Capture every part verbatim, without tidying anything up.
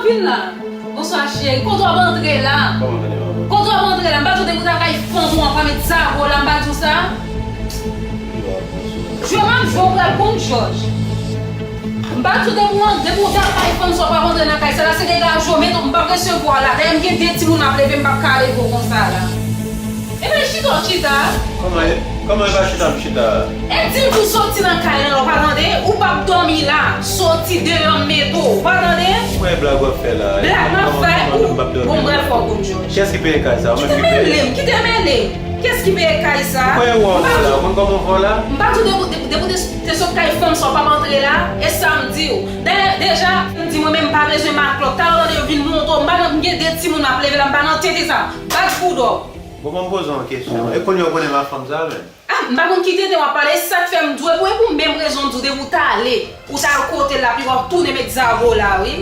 Vin la. Bonswa, cheri. Kote w ap antre la? Kòman w tande, manman? Kote w ap antre la? M pa di w depi w t al kay fanm ou an, w ap met zago la, m pa di w sa? Yo ap bonswa. Jwe m ap jwe, w pral konn jòj. M pa di w depi w an-, depi w t al kay fanm sa, w p ap antre nan kay sa la, se degaje w, men m p ap resevwa w la. Dayè, m gen de timoun m ap leve, m p ap ka leve w konsa la. Ebyen, chita w chita. Kòman e, kòman e pa chita m chita a? E di m tou soti nan kay lan, ou pa tande? Ou p ap dòmi la. Soti deyò m mete w, ou pa tande? Mwen blag w ap fè la. Blag m ap fè? Kòman, kòman m p ap dòmi la? Bon, brèf, fò w konn jòj. Kiyès ki peye kay sa? Ou menm ki peye? Kite mele m, kite mele m. Kiyès ki peye kay sa? Ou kwè ou wè w la? Ou konn kòman w vò la? M pa tou depi, depi, depi w te, te sot kay fanm sa, w p ap antre la? E sa m di w. Dayè, deja, m di mwen menm m pa bezwen matlòt. Talè w tande yo vin monte w, m pa nan, m gen de timoun m ap leve la, m pa nan tete sa. Bat pou dò. Bon, ban m poze w yon kesyon. E kounye a w konnen m ak fanm sa menm? Ah, m pa konn ki tenten w ap pale, e sa k fè m di w, e pou, e pou menm rezon m di w, depi w t ale, ou t al kote l la, epi w ap tounen met zago la, wi.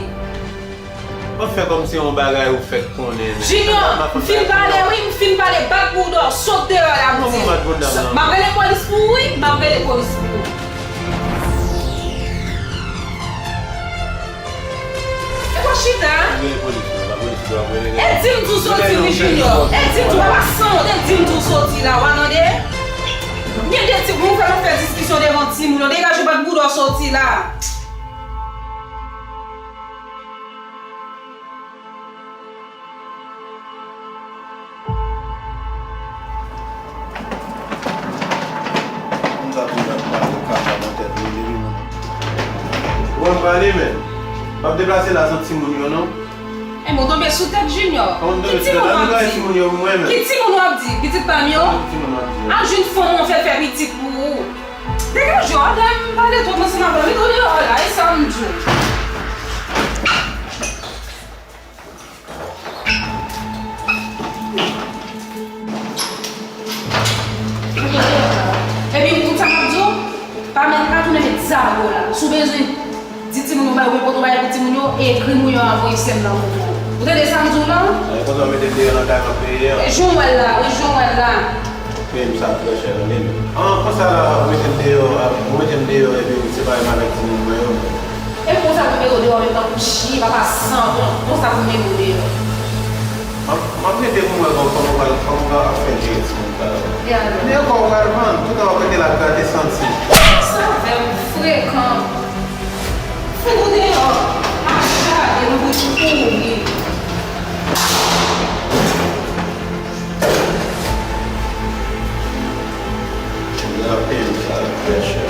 W ap fè kòmsi yon bagay ou fèk konnen, men. Junior, m fin pale, wi, m fin pale, bat bouda w, sot deyò la, m di. Kòman bat bouda m nan? M ap rele polis pou ou, wi, m ap rele polis pou ou. E pa chita. E di m tou soti wi Junior. E di m tou papa sanwont. E di m tou soti la. W a tande? Gen de ti moun fè nou fè diskisyon devan timoun yo. Degaje w bat bouda w soti la. Konn sa pou w ap pale kaka nan tèt mwen depi mwen. Ou wè m prale, men. M ap deplase la san timoun yo, non. E mwen tonbe sou tèt Junior. Ki timoun w ap di? Ki timoun w ap di? Pitit pa m yo? Al jwenn fanm ou an fè fè pitit pou ou. Degaje w, dayè m pale twòp ansanm avè w. Mete w deyò la, e sa m di w. Epi m konn sa m ap di w, pa met, pa tounen met zago la. Si w bezwen di timoun yo bay, oubyen pote yon bagay pou timoun yo, ekri m ou yo a voye sè m nan koko. Ou tande sa m di w lan? Sa e konsa w mete m deyò nan kay m ap peye an. E jan w wè l la, e jan w wè l la. Peye m sa trè chè, tande m. An, konsa la, ou mete m deyò, ou mete m deyò, epi ou separe m avèk timoun mwen yo. E konsa pou mete w deyò menm tankou chyen, papa sanwont, konsa pou mete w deyò. M ap, m ap rete pou m wè kòman, kòman w pral, kòman w ap fè jere timoun sa yo. E alò? Men kò w pral vann, toutan w ap rete la ap grate santi. Sa fè m frekan. Fout ou deyò, m ap chale nou pou kouri. L ap peye m sa trè chè.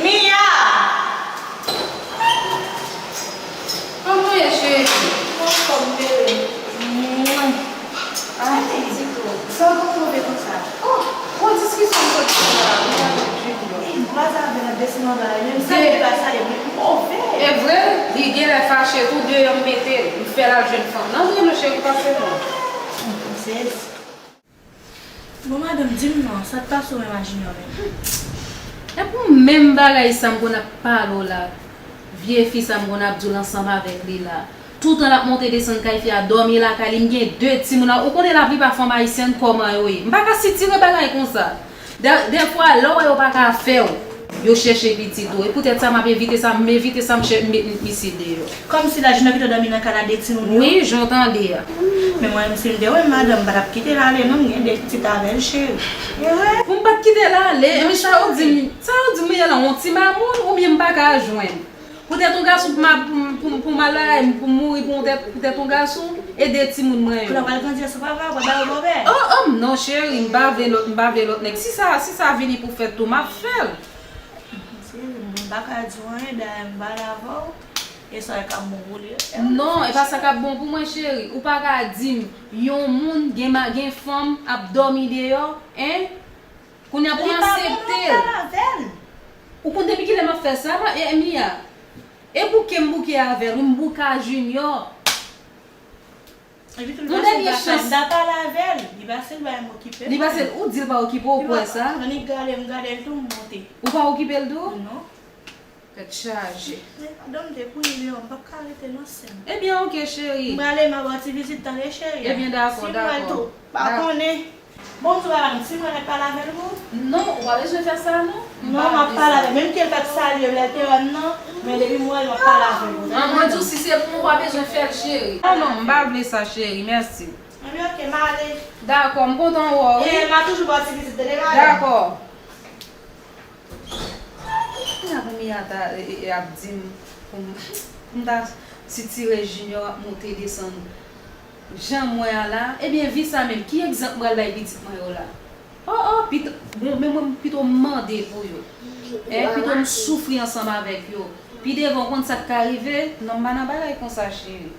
Mia! Kòman w ye, cheri? Anfòm, bebe. Mwen. Ay, Tito, sa w poko twouve konsa? Oh, gwo diskisyon m sot fè la, mwen avèk Junior. Ey, m kwaze avè l ap desann anba la, menm sa li pa salye m, li move. E vre, li genlè fache tou, deyò m mete l, m fè l al jwenn fanm nan. Antre non, cheri, pase non. Princesse. Bon, madanm, di m non, sa k pase w menm ak Junior menm? E pou menm bagay sa m konn ap pale w la, vye fi sa m konn ap di w l ansanm avèk li la. Toutan l ap monte desann kay fi a, dòmi lakay li, m gen de timoun la. Ou konnen laplipa fanm ayisyèn kòman yo ye. M pa ka sitire bagay konsa. Dè, dèfwa, lè w wè yo pa ka fè w, yo chèche pitit ou. E poutèt sa, m ap evite sa, m evite sa, m chè, m met misye deyò. Kòmsi la, Junior kite w dòmi nan kay la de timoun yo? Wi, jan w tande a. Men mwen menm, si m te wè madanm, m pa t ap kite l ale, non, m gen de pitit avè l, cheri. E vre? Pou m pa t kite l ale, e men sa yo di m, sa yo di m, m ye lan yon ti mamoun, oubyen m pa ka jwenn. Poutèt yon gason pou m, pou m, pou m, pou m al la, pou m mouri poutèt, poutèt yon gason. Ede timoun mwen yo. Kounye a w pral grandi sou papa, w pral ba yo bòbè. Oh, oh, non, cheri, m pa vle lòt, m pa vle lòt nèg. Si sa, si sa vini pou fèt tou, m ap fè l. Cheri, m pa ka di w anyen, dayè m pale avè w. E sa k ap bon pou li. Non, e pa sa k ap bon pou mwen, cheri. Ou pa ka di m, yon moun gen ma-, gen fanm ap dòmi deyò, en? Kounye a pou m aksepte l. Ou konn depi kilè m ap fè sa, ma-, e, Mia? E bouke m bouke avè l, wi, m bouke a Junior. Epi tou, li pase l pa sa, m ta pale avè l. Li pase l pa m okipe l. Li pase l, ou di l pa okipe w, ou kwè sa? Annik gade, m gade l tou, m monte. Ou pa okipe l tou? Non. Tèt chaje. Men madanm te kouri deyò, m p ap ka rete non, sè m. Ebyen, oke, cheri. M prale, m ap ba w ti vizit, tande, cheri. Ebyen, dakò, dakò. Si m wè l tou, pa konnen. Bon, m di w bagay, si m wè l, m ap pale avè l pou ou? Non, ou pa bezwen fè sa, non. Non, m ap pale avè l. Menm ke l pa t salye m lè l te wè m nan, men depi m wè l, m ap pale avè l. An, mwen di w, si se pou mwen, ou pa bezwen fè l, cheri. Ah non, m pa vle sa, cheri, mèsi. Ebyen, oke, m ale. Dakò, m kontan wè w, wi. E, m a toujou ba w ti vizit, tande, madanm. Dakò. Mia pou Mia ta, e, e, ap di m pou m, pou m ta sitire Junior ap monte desann jan m wè a la. Ebyen, vi sa menm, ki egzanp m pral bay pitit mwen yo la? Oh, oh, pito, bon, men mwen, pito m mande pou yo. En, pito m soufri ansanm avèk yo. Pi devan, w konn sa k ka rive? Non, m pa nan bagay konsa, cheri.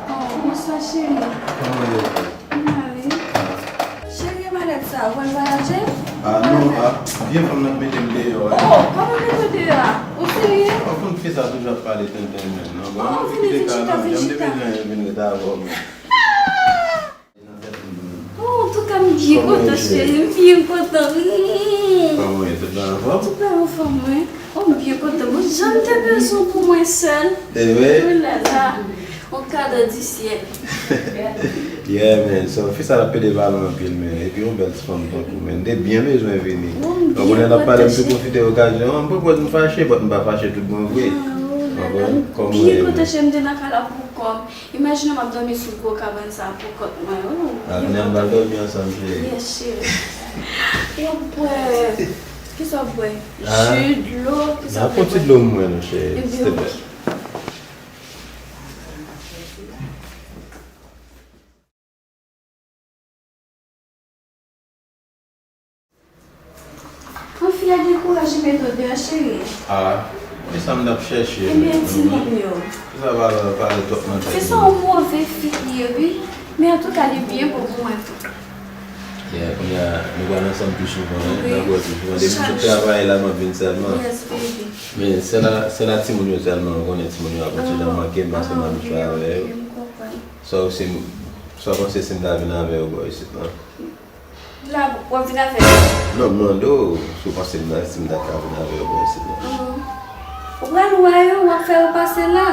Oh, bonswa, cheri. Kòman w ye? M ale. Cheri, e malèt sa, ou pral vwayaje? Ah, non, ah, vye fanm nan k mete m deyò a. Oh, kòman mete w deyò a? Ou serye? Ou konn fi sa toujou ap pale tenten menm, non? Bon, oh, vini, vin chita, vin chita. Jan m te bezwen vin ret avè w menm. Oh, antouka, m byen kontan, cheri, m byen kontan. Mm. Kòman w ye? Tout bagay anfòm? Tout bagay anfòm, wi. Oh, m byen kontan. Bon, jan m te bezwen w pou mwen sèl. E vre? Oh la la. On kado di syèl. Yeah, man. So, fi sa ap pede valè anpil, man. Epi yon bèl ti fanm tankou, man. M te byen bezwen vini. Oh, m byen kontan, cheri. Ou konnen l ap pale, m tou pwofite okazyon an. M poko di m fache, but m pa fache tout bon vre. Ah, oh la la. Kòman w ye, man? M byen kontan, cheri, m te nan kay la pou kò m. Imajine w m ap dòmi sou gwo kabann sa a pou kont mwen, wi. Ah, kounye a n pral dòmi ansanm, cheri. Yes, cheri. W ap bwè, kisa w ap bwè? Ah. Ji, dlo, kisa w ap bwè? Pran ti dlo mwen non, cheri, silteplè. Ebyen, oke. An, fi a gen kouraj li mete w deyò, cheri. Ah, e sa m t ap chèche. Ebyen, timoun yo. Kisa valè, valè twòp nan tèt moun. Fi sa yon move fi li ye, wi. Men antouka, li byen bon pou mwen tou. Yeah, kounye a, nou pral ansanm pi souvan, hein? Wi. N ap wè pi souvan. Depi m sot travay la, m ap vin sèlman. Yes, baby. Men, sèl a, sèl a timoun yo sèlman, ou konnen timoun yo ap yon ti jan manke m, paske m abitye avè yo. Ah, ok, ok, m konprann. Sa w se, sa w panse si m ta vin avè yo bò isit lan? La, w ap vin avè yo? Non, m mande w si w panse m, si m ta ka vin avè yo bò isit lan. Ou pral wè yo, w ap fè yo pase la?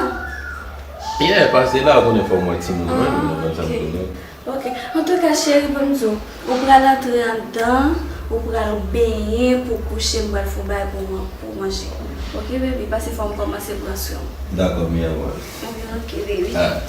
Yeah, pase la, ou konnen fò m wè timoun mwen, nou konn sa m konnen. Ok. Antouka, cheri, ban m di w, ou pral antre anndan, ou pral benyen pou kouche, m pral fè yon bagay pou man-, pou manje. Ok, baby, paske fò m kòmanse pran swen w. Dakò, mi amor. Ok, baby. Ah.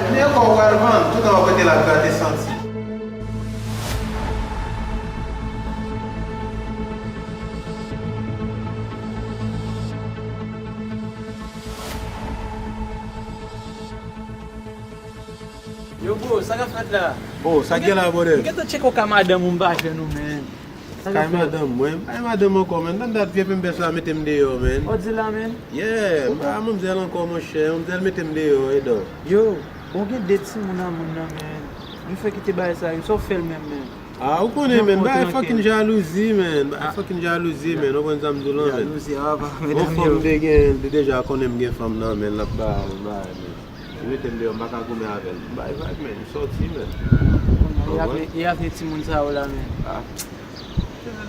Men kò w pral vann, toutan w ap rete la grate santi. Yo, bro, sa k ap fèt la? Oh, sa k gen la, brother? M gentan tcheke w ka madanm ou, m pa jwenn ou, man. Sa k ap fèt? Kay madanm mwen, m pa gen madanm ankò, man. Nan dat vye penbès la mete m deyò, man. Ou di la, man? Yeah, m pa manmzèl ankò, monchè. Manmzèl mete m deyò, edò. Yo, bon, gen de timoun a moun nan, man. Nou fè kite bagay sa yo, sa w fè l menm, man? Ah, ou konnen, man, bay fucking jalouzi, man. Bay fucking jalouzi, man. Ou konn sa m di w lan, man. Jalouzi, a pa, medam yo. Bon, fanm te gen, te deja konnen m gen fanm nan, man. L ap bay, bay, man. Li mete m deyò, m pa ka goumen avè l. M bay vag, man. M sòti, man. Ou konprann? E avni timoun sa yo la, man. Ah.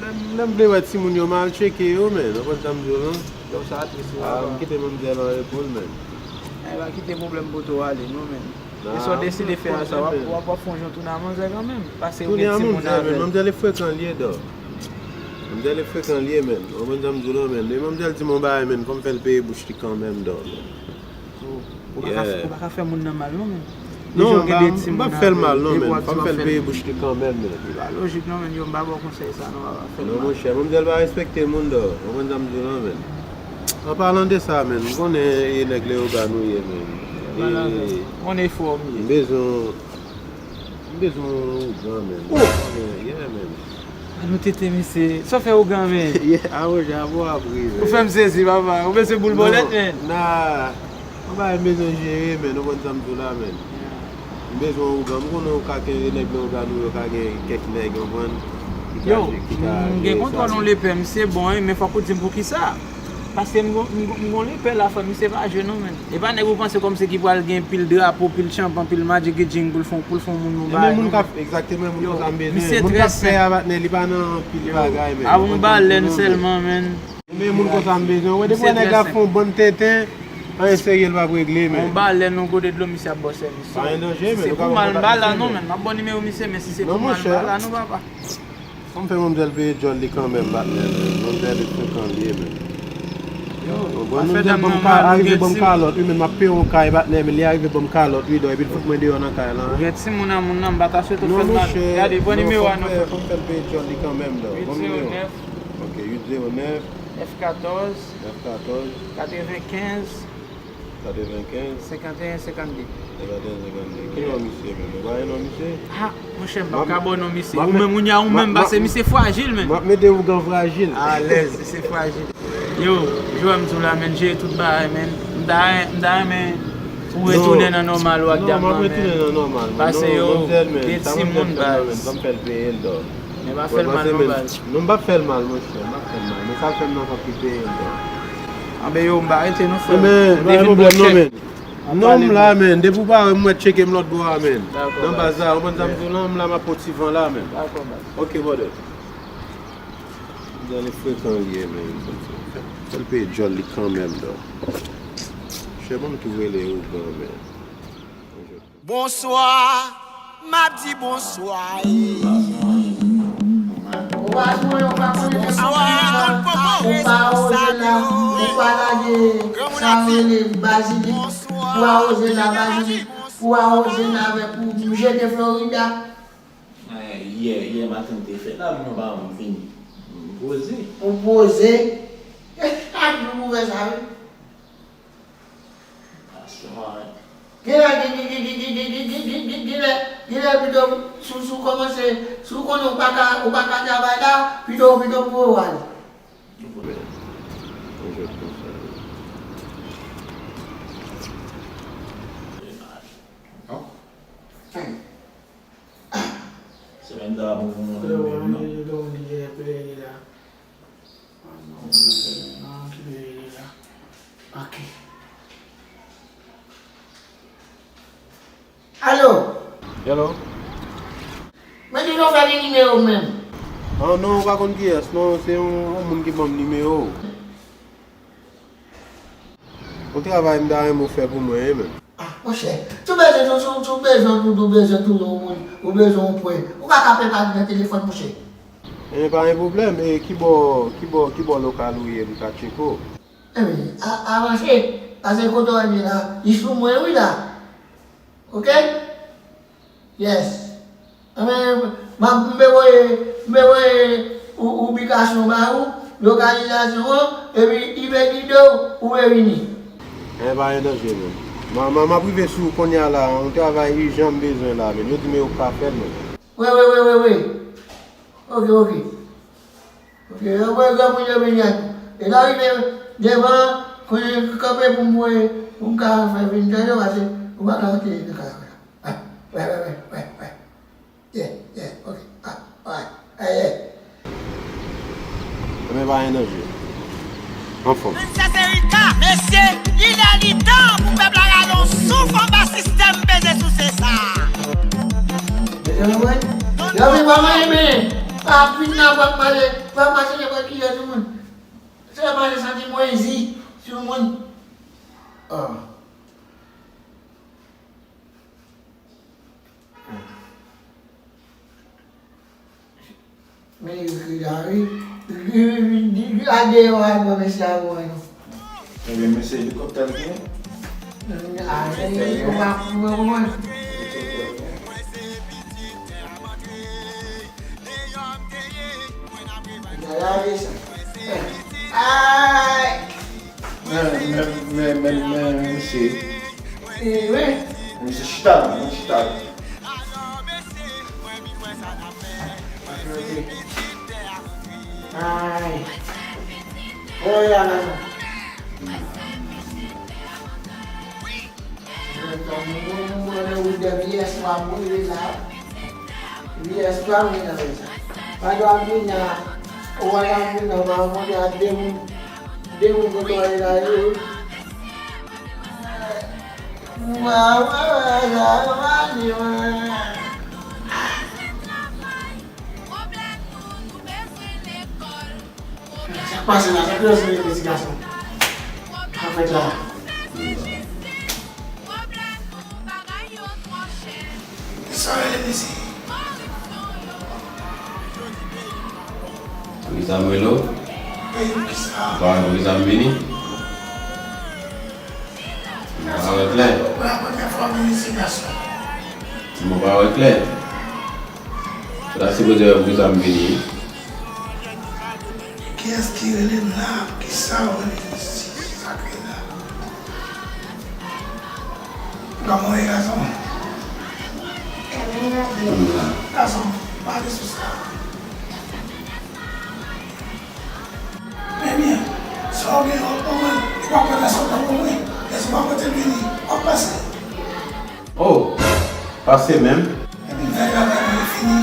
Lè m, lè m vle wè timoun yo, m al tcheke yo, man. Ou konn sa m di w lan? Yo, sa tris, wi, papa. Ah, m kite manmzèl an repo l, man. Ay, pa kite pwoblèm poto ale, non, man. E sa w deside fè a sa, w ap, w ap, w ap fè yon jan tounen a manzè kanmenm. Pase ou gen timoun avè l. Tounen a manzè, men manzè li frekan li ye, dò. Manzè li frekan li ye, men. Ou konprann sa m di w lan, men. E manzè di m yon bagay, men, fò m fè l peye bouch li kanmenm, dò, men. Ou, ou pa ka fè, ou pa ka fè moun nan mal, non, men. Non, m pa, m pa fè l mal, non, men. Fò m fè l peye bouch li kanmenm, men. Li pa lojik, non, men. Yo, m pa ba w konsèy sa, non, papa. Fè l mal. Non, monchè, manzè pa respekte moun, dò. Ou konprann sa m di w lan, men. An palan de sa, men, m konnen e nèg Leyogàn ou ye, men. Ou konnen e fò m ye. M bezwen, m bezwen yon ougan, men. Oh! Yeah, men. A nou tete, mesye. Sa w fè ougan, men? Yeah, a monchè, a bon apre, men. Ou fè m sezi, papa. Ou bezwen boul bòlèt, men? Nah. Yon bagay m bezwen jere, men. Ou konn sa m di w la, men. M bezwen yon ougan. M konnen ou ka gen nèg Leyogàn ou yo ka gen kèk nèg, ou konprann? Ki ka, ki ka jere sa. Yo, m gen kontwòl yon lepè, misye bon, wi, men fòk ou di m poukisa. Paske m gon, m gon, m gon lepè la, frè, misye pa jwe non, men. E pa nèg ou panse kòmsi ki pral gen pil drapo, pil tchanpan, pil madjigidjing pou l fè, pou l fè yon moun yon bagay non, men. Egzakteman, moun konsa m bezwen. Yo, misye trè senp. Moun k ap fè a patnè, li pa nan pil bagay, men. Yo, a yon balèn sèlman, men. Men moun konsa m bezwen. Wè, depi wè nèg la fè yon bann tenten, anyen serye l p ap regle, men. Yon balèn, yon gode dlo, misye ap ba w sèvis. Pa gen danje, men. Si se pou mal, m pa la non, men. M ap ba w nimewo misye, men si se pou mal, m pa la non, papa. Fò m fè manmzèl peye djòl li kanmenm, patnè, men. Manmzèl li frekan li ye, men. Yo, bon, manmzèl ban m ka, arive ban m kalòt, wi, men m ap peye yon kay, patnè, men li arive ban m kalòt, wi, dò, epi l fout mwen deyò nan kay lan. Ou gen timoun nan moun nan, m pa ta swete w fè l mal. Gade, pran nimewo a non, frè. Fò m fè l peye djòl li kanmenm, dò. Bon nimewo. Uit zewo nèf. Ok, uit zewo nèf. Nèf katòz. Nèf katòz. Katrevenkenz. Katrevenkenz. Senkanteyen senkannde. Senkanteyen senkannde. Ki non misye menm? Ou pa gen non misye? Ah, monchè, m p ap ka ba w non misye. Ou menm, kounye a, ou menm, paske misye frajil, menm. M ap mete ougan frajil. Alèz, misye frajil. Yo, jwè m di w la, menm, jere tout bagay, menm. M ta, m ta renmen ou retounen nan nòmal ou ak dam nan, menm. Non, m ap retounen nan nòmal, men. Paske yo, gen timoun, baz. Sa m fè l peye l, dò. Men pa fè l mal non, baz. Non, m p ap fè l mal, monchè. M p ap fè l mal. Men sa l fè m nan, fòk li peye m, dò. Anben yo, m pa rete non, frè m. Men, pa gen pwoblèm non, men. Non, m la, men. Depi w pa wè m, mwen tcheke m lòt bò a, men. Nan baz la, ou konprann sa m di w lan, m la, m ap pran ti van la, men. Dakò, baz. Ok, brother. Gade frekan li ye, men. Fè l peye djòl li kanmenm, dò. Chè, ban m tou rele ougan, men. Bonswa, m ap di bonswa, e. Ou pa konnen, ou pa konnen, ou pa oze la, ou pa lage sa yo rele bazilik, pou awoze la bazilik, pou awoze la avèk ou, pou jete Florida. Yè, yè maten m te fè la, mwen pa m vini. M poze. Ou poze? Ak nou ouvè sa, wi. Genlè, genlè, genlè, genlè, pito, si, si w kòmanse, si w konnen w pa ka, w pa ka travay la, pito, pito, pito w ale. Semèn sa a bon pou mwen menm, non? Ok. Alo? Hello? Mwen di nou fè li nimewo m menm. Ah non, ou pa konn kiyès, non, se yon, yon moun ki ban m nimewo w. Yon travay m ta renmen w fè pou mwen, wi, menm. Ah, monchè, si w bezwen, si w, si w, si w bezwen, si w bezwen tounen yon moun, ou bezwen yon pwen, ou pa ka fè pale nan telefòn, monchè. Enben, pa gen pwoblèm. E ki bò, ki bò, ki bò lokal ou ye, m ka tcheke w? Enben, a, avanse, pase kote w ye la, li sou mwen, wi, la. Ok? Yes. Enben, m ap, m pe voye, m pe voye ou, ubikasyon ba ou, lokalizasyon an, epi i pe gide w, ou pe vini. Enben, pa gen danje, menm. Manman, m ap rive sou ou kounye a la, yon travay ijan m bezwen la, men yo di m yo p ka fè l, men. Wi, wi, wi, wi, wi. Ok, ok. Ok, yo mwen granmoun yo vin yè. E lè w rive devan, konnen kanpe pou m voye, pou m ka fè vin tande w, pase ou pa ka antre nan kay la. Wè, wè, wè, wè, wè. Yeah, yeah, ok. Ah, alright. Aye. Ebyen, pa gen danje. Anfòm. Princess Erika, mesye, li lè li tan pou pèp la rale yon souf anba sistèm peze souse sa. Mesye, mwen, yo vin pa mwen, men, pa vin nan, pa pale, pa mache nenpòt ki lè sou moun. Se pa santi mwen zi sou moun. Ah. Men yo ekri la, wi. Wi, wi, wi, wi, a deyò a, bon, mesye a bon, non. Ebyen, mesye, elikoptè l gen? A, men, yo pa pou mwen, mwen. Elikoptè l gen? Gade sa. Ay! Men, men, men, men, men, misye. E, wi. Misye chita la, men chita la. Ay. Oy, ala. Mwen, mwen, mwen, mwen, mwen, mwen, V S pa mwen, li la. V S pa mwen, nan sa. Pandan ap vin nan, ou wè ap vin nan, mwen, mwen, a de moun, de moun kote w ale la, yo. Mwen, mwen, mwen, mwen, mwen, mwen. Sa k pase la? Sa k pase, ti gason? Sa k fèt la? Kisa w rele mesye? Wi, sa m rele w? Wi, kisa? Ou pa wè pou kisa m vini? M pa wè klè. Ou pa wè klè. Ou ta sipoze wè pou kisa m vini. Kiyès ki rele m la? Kisa w rele m? Sa k rele la? Kòman w ye, gason? Kòman w ye? Gason, pale sou sa. Ebyen, sa w gen, w ap ban mwen, e w ap pote sa w t ap ban mwen. Lè sa w pa pote l vini, w ap pase. Oh, pase menm. Epi m fè travay mwen fini.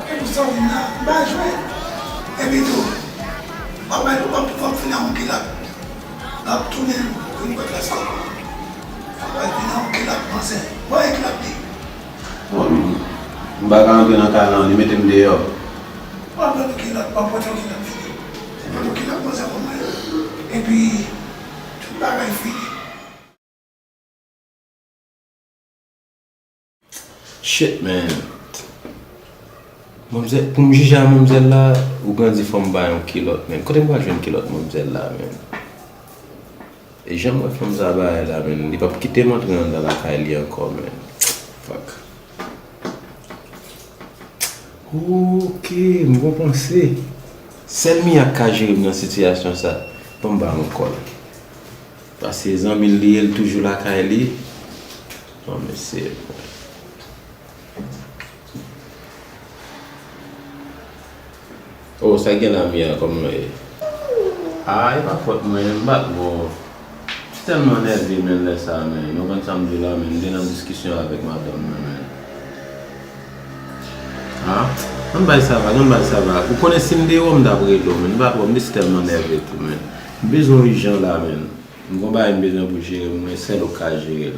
E pou sa w vin la, m pa jwe. Epi tou, w ap bay, w ap, w ap vin ak yon kilòt. W ap tounen vin kot lèskòp. W ap vin ak yon kilòt, panse. Bon, e kilòt li. Bon, m, m pa ka antre nan kay la, li mete m deyò. W ap pran yon kilòt, w ap pote yon kilòt vini. Se pote yon kilòt, panse pou mwen. Epi, tout bagay fini. Shit, man. Manmzèl, pou m jije a manmzèl la, ou grandi fò m ba yon kilòt, man. Kote m pral jwenn kilòt manmzèl la, man? E jan m wè fanm sa bagay la, man, li p ap kite m antre anndan lakay li ankò, man. Fuck. Ok, m gon panse. Sèl Mia k ka jere m nan sitiyasyon sa. Ban m ba l yon kòl. Paske zanmi l li ye, l toujou lakay li. Bon, mesye. Oh, sa gen la, Mia, kòman w ye? Ah, e pa fòt mwen, m pa t bon. M tèlman nève, men, lè sa, men. Nou konn sa m di w la, men, m te nan diskisyon avèk madanm mwen, men. Ah, ann bay sa va, ann bay sa va. Ou konnen si m te wè w, m t ap rele w, men, m pa t wè w, m te tèlman nève tou, men. M bezwen w ijan la, men. M gon bagay m bezwen pou jere, mwen sèl ou ka jere l.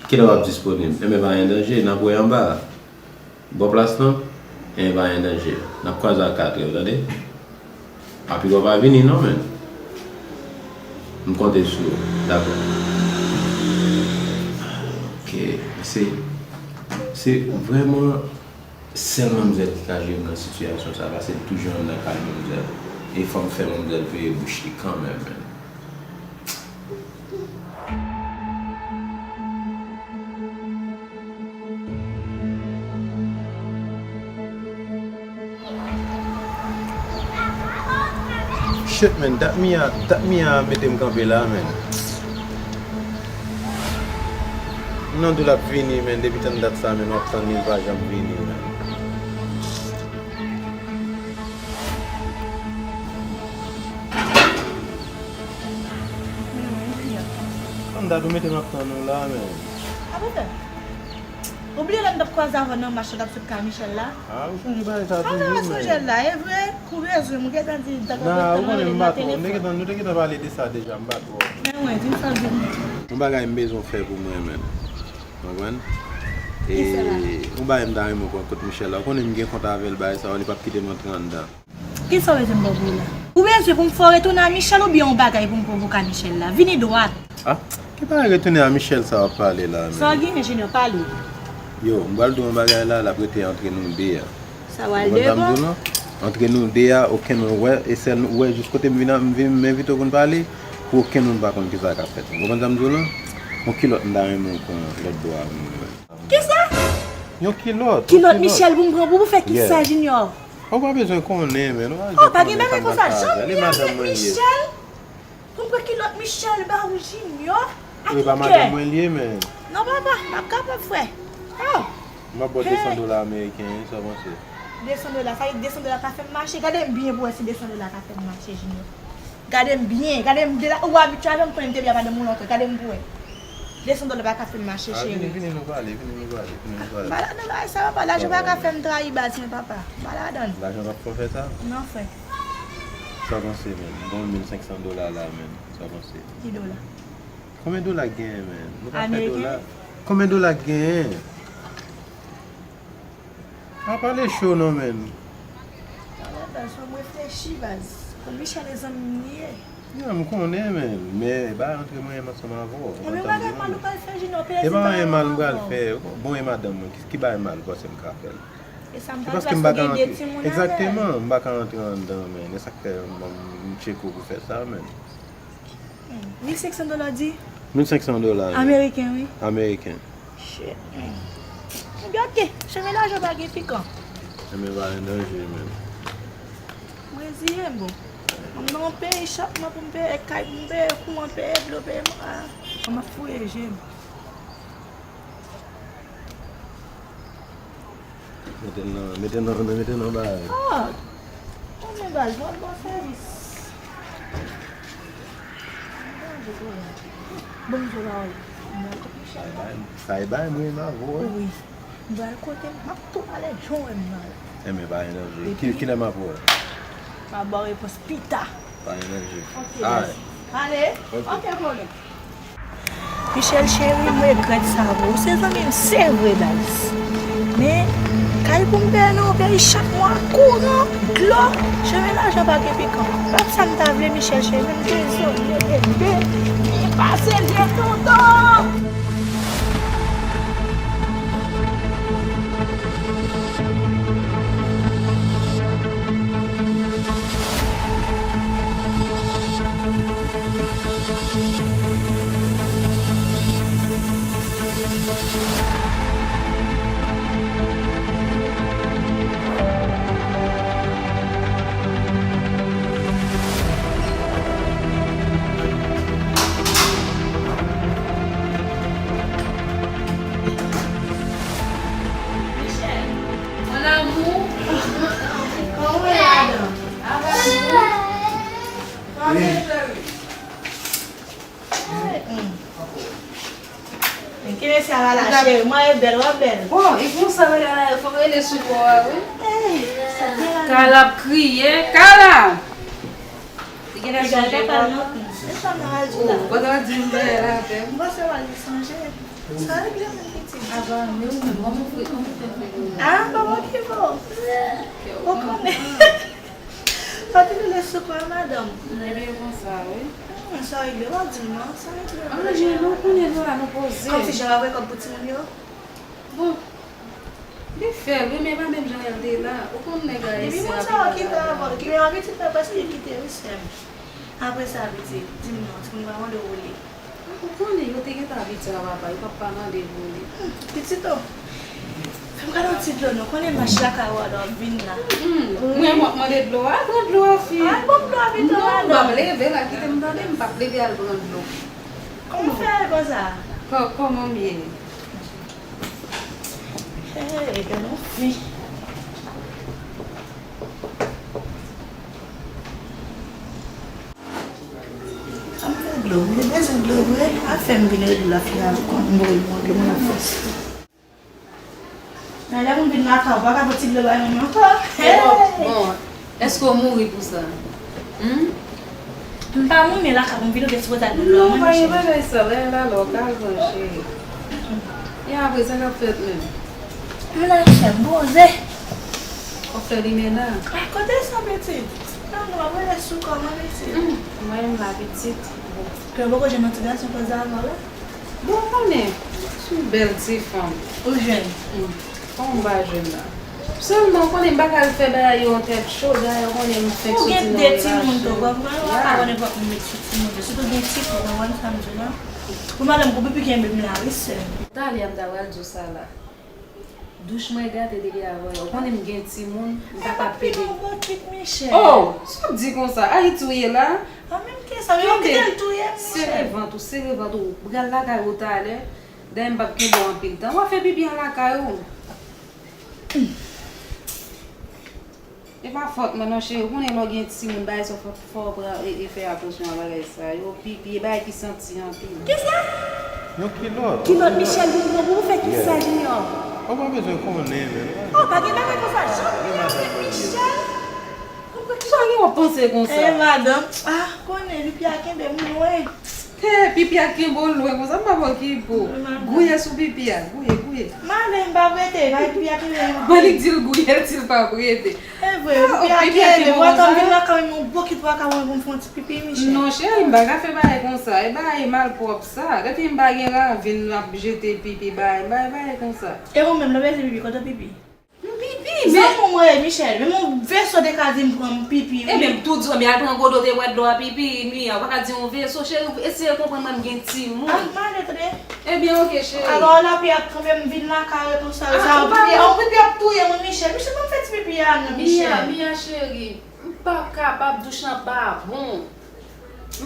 Kilè w ap disponib? Enben, pa gen danje, n ap wè anba a. Bò plas lan? Enben, pa gen danje. N ap kwaze a katrè, w tande? A pito w pa vini non, men. M konte sou ou. Dakò. Ok, se, se vrèman sèl manmzèl ki ka jere m nan sitiyasyon sa, paske l toujou anndan kay manmzèl. E fò m fè manmzèl veye bouch li kanmenm, men. Shit, man, dat Mia, dat Mia mete m kanpe la, man. Nando l ap vini, men depi tann dat sa, men w ap tann li, l pa janm vini, men. Tann dat ou mete m ap tann ou la, men. Ou bliye lè m t ap kwaze avè w nan mach la, t ap sot kay Michel la? Ah, ou sonje bagay sa toujou, men. Sa m sonje la, e vre, ou bezwen m, ou gentan di, m t ap nan telefòn. Nah, ou konnen m pa twò, m te gentan, nou te gentan pale de sa deja, m pa twò. Men wi, di m sa w di m. Yon bagay m bezwen w fè pou mwen, men. Konprann? E, yon bagay m ta renmen w konn kot Michel la. Ou konnen m gen kont avè l, bagay sa yo, li p ap kite m antre anndan. Kisa w bezwen m ba w pou la? Ou bezwen pou m fè w retounen a Michel oubyen yon bagay pou m pwovoke a Michel la? Vini dwat. Ah, ki bagay retounen a Michel sa w ap pale la, men? Sa w genyen, Junior, pale. Yo, m pral di w yon bagay la, l ap rete antre nou de a. Sa w al devan? Ou konprann sa m di w lan? Antre nou de a, okenn moun wè, e sèl nou wè jis kote m vin, m vin, m envite w pou n pale, pou okenn moun pa konn kisa k ap fèt. Ou konprann sa m di w lan? Yon kilòt m ta renmen w pran lòt bò a pou mwen. Kisa? Yon kilòt, yon kilòt. Kilòt Michel pou m pran pou ou fè kisa, Junior? Ou pa bezwen konnen, men. Ou pa bezwen konnen sa m pral fè avè l. E madanm mwen l ye. Michel? Pou m pran kilòt Michel ba ou, Junior? Wi, pa madanm mwen l ye, men. Non, papa, m ap kapab, frè. Oh. M ap ba w de san dola ameriken, wi, sa w panse? De san dola, sa vle di de san dola ka fè m mache? Gade m byen pou wè si de san dola ka fè m mache, Junior. Gade m byen, gade m de la, ou abitye avè m, konnen m te byen avè madanm ou lontan, gade m pou wè. De san dola pa ka fè m mache, cheri. Ah, vini, vini nou pale, vini nou pale, vini nou pale. M pa ladan bagay sa, papa, lajan pa ka fè m trayi baz mwen, papa. M pa ladan. Lajan p ap fè w fè sa? Non, frè. Sa w panse, men? Bon, mil senk san dola la, men. Sa w panse? Ki dola? Konbyen dola k genyen, men? Nou pa fè dola. Ameriken? Konbyen dola k genyen? Pa pale cho non, men. Pale baz, fò m reflechi, baz. Kon Michel e zanmi m li ye. Ya, m konnen, men, men e pa antre mwen menm ansanm avè w. Konprann sa m di w? Ebyen, bagay mal ou pral fè, Junior, pèdi bagay mal m pral fè. Bon, e madanm mwen, ki, ki bagay mal ou panse m ka fè l? E sa m pral fè, paske m pa ka antre. Egzakteman, m pa ka antre anndan, men. E sa k fè m, m tcheke w pou fè sa, men. Hmm, mil senk san dola w di? Mil senk san dola, wi. Ameriken, wi. Ameriken. Shit, man. Ebyen, ok, chemen lajan pa gen pikan. Ebyen, pa gen danje, man. M reziye m, bon. M nan yon peyi chak mwa pou m peye kay, pou m peye kouran, peye dlo, peye m, ah, m ap fouye je m. Mete l nan, mete l nan, mete l nan bagay. Ah! Bon, men baz, bon, bon sèvis. Bon, bon, bon, bon, bon. Sa e bay, sa e bay, mwen, m avè w. Wi. M pral kote m, m ap tou pale jan w wè m nan. Enben, pa gen danje. Ki, kilè m ap wè w? M ap ba w repons pita. Pa gen danje. Ok, baz. Ale. Ok, pwoblèm. Michel cheri, m regrèt sa vre. Ou se zanmi m, se vre, baz. Men, kay pou m peye nan yon peyi chak mwa, kouran, dlo, chemen lajan pa gen pikan. Pap sa m ta vle, Michel cheri, men m dezole, bebe. Byen pase, je tonton. Michel, mon amour. Kòman w ye, madanm? Avèk ou? Kòman w ye, cheri? Hey, hmm. Men ki mesye a la, cheri? Mwen e bèl, w ap bèl. Bon, e konsa, bagay la, fò m rele sou kò a, wi. Hey, sa bèl la. Kala ap kriye. Kala! Li genlè sonje papa l. E sa m nan al di la. Ou pa ta di m bagay la avè m. M panse w al sonje. Sa regle menm pitit. Ava, men ou menm, kòman w fè, kòman w fè fè nou? Ah, kòman ki vo? Ou konnen. Fò te rele sou kò a, madanm. Ebyen, konsa, wi. Hmm, sa regle, w ap di m non, sa regle. An, je nou konnen nou la, nou poze. Kòmsi jan w ap rekòb pou timoun yo? Bon. Li fè l, wi, men pa menm jan l te la. Ou konn nèg ayisyen ap. Epi moun sa yo kite avè l, ki menm pitit mwen prèske kite, wi, sè m. Apre sa, pitit, di m non, timoun pa mande w li. Ou konnen, yo te gentan abitye a papa, yo p ap pa mande l pou li. Hmm, pitit o. Fè m gade yon ti dlo non, konnen mach la ka wè w lè w ap vin la. Hmm, mwen, mwen mande dlo a, pran dlo a, fi. Al pran dlo a pito, madanm. Non, m p ap leve la, kite m tande, m p ap leve al pran dlo. Kòman w fè konsa? Kò-, kòman m ye? Hey, gade yon fi. Ann fè dlo, m te bezwen dlo vre. Afè m vin rele la final, konn m voye mwen dlo, mwen ap fè sa. Men lè moun vin lakay ou, pa ka fè ti dlo bay moun ankò. Bon, bon, èske w mouri pou sa? Hmm? M pa mouri, men lakay ou m vin, ou te sipoze al dlo. Non, pa gen bagay sa, lè l ale, w ka al pran cheri. E apre, sa k ap fèt menm? M la chè, m poze. W ap fè limena? A kote sa, pitit? Nan, nou ap rele sou kò mwen, pitit. Hmm, mwen menm la, pitit. Ke w poko janm nan ti gason koze avè w la? Bon, w konnen, se yon bèl ti fanm. Ou jwenn? Hmm. Kòman m pa jwenn la? Sèlman, w konnen, m pa ka al fè bagay yo an tèt cho, dayè, w konnen, m fèk soti nan relasyon. Ou gen de timoun tou, w konprann? Ou pa ka wè nenpòt moun met sou timoun yo. Sitou gen ti fi, w konprann sa m di w la? Pou madanm, pou pipi kenbe m la, wi, sè m. Talè a m ta pral di w sa la. Douch mwen gate depi avanyè. Ou konnen m gen timoun, m pa ka pede. Ap pile yon bokit, Michel. Oh, sa w di konsa? Ayiti w ye la? An menm ke sa, yo kite l touye m, Michel. Sere vant ou, sere vant ou. Pral lakay ou talè. Dayè m p ap kenbe w anpil tan. W a fè pipi an lakay ou. E pa fòt mwen non, cheri. Ou konnen lè w gen timoun, bagay sa fò, fò w pran e, e fè atansyon a bagay sa yo. Pipi, e bagay ki santi anpil. Kisa? Yon kilòt. Kilòt Michel pou, pou, pou fè kisa li an? Ou pa bezwen konnen, men. Oh, pa gen bagay konsa. Janm gen avèk Michel. Ou kwè kisa gen w ap panse konsa? Eh, madanm. Ah, konnen, pipi a kenbe m lwen. He, pipi a kenbe w lwen konsa, m pa wè ki po. Gouye sou pipi a, gouye, gouye. Male, m pa prete, bay pipi a kenbe m. Bon, li di l gouye, l di l pa prete. E vre, pipi a kenbe m, w ap vin lakay mwen, yon bokit w ap ka mwen pou m fè yon ti pipi, Michel. Non, cheri, m pa ka fè bagay konsa. E bagay malpwòp sa. Depi m pa gen ravin, m ap jete pipi, bagay, bagay, bagay konsa. E ou menm, lè w bezwen pipi, kote w pipi? M pipi, men zanmi mwen, Michel, menm yon veso te ka di m pran m pipi, wi. Ebyen, m tou di w, men al pran godo te bwè dlo a pipi, Mia, ou pa ka di yon veso, cheri, eseye konprann mwen, m gen timoun. Ah, malè, tande. Ebyen, oke, cheri. Alò, lapli ap tonbe, m vin lakay ou konsa, sa, ou pipi, ou pipi ap touye mwen, Michel. Michel, ban m fè ti pipi a, non, Michel. Mia, Mia, cheri, m p ap kapab, douch lan pa bon.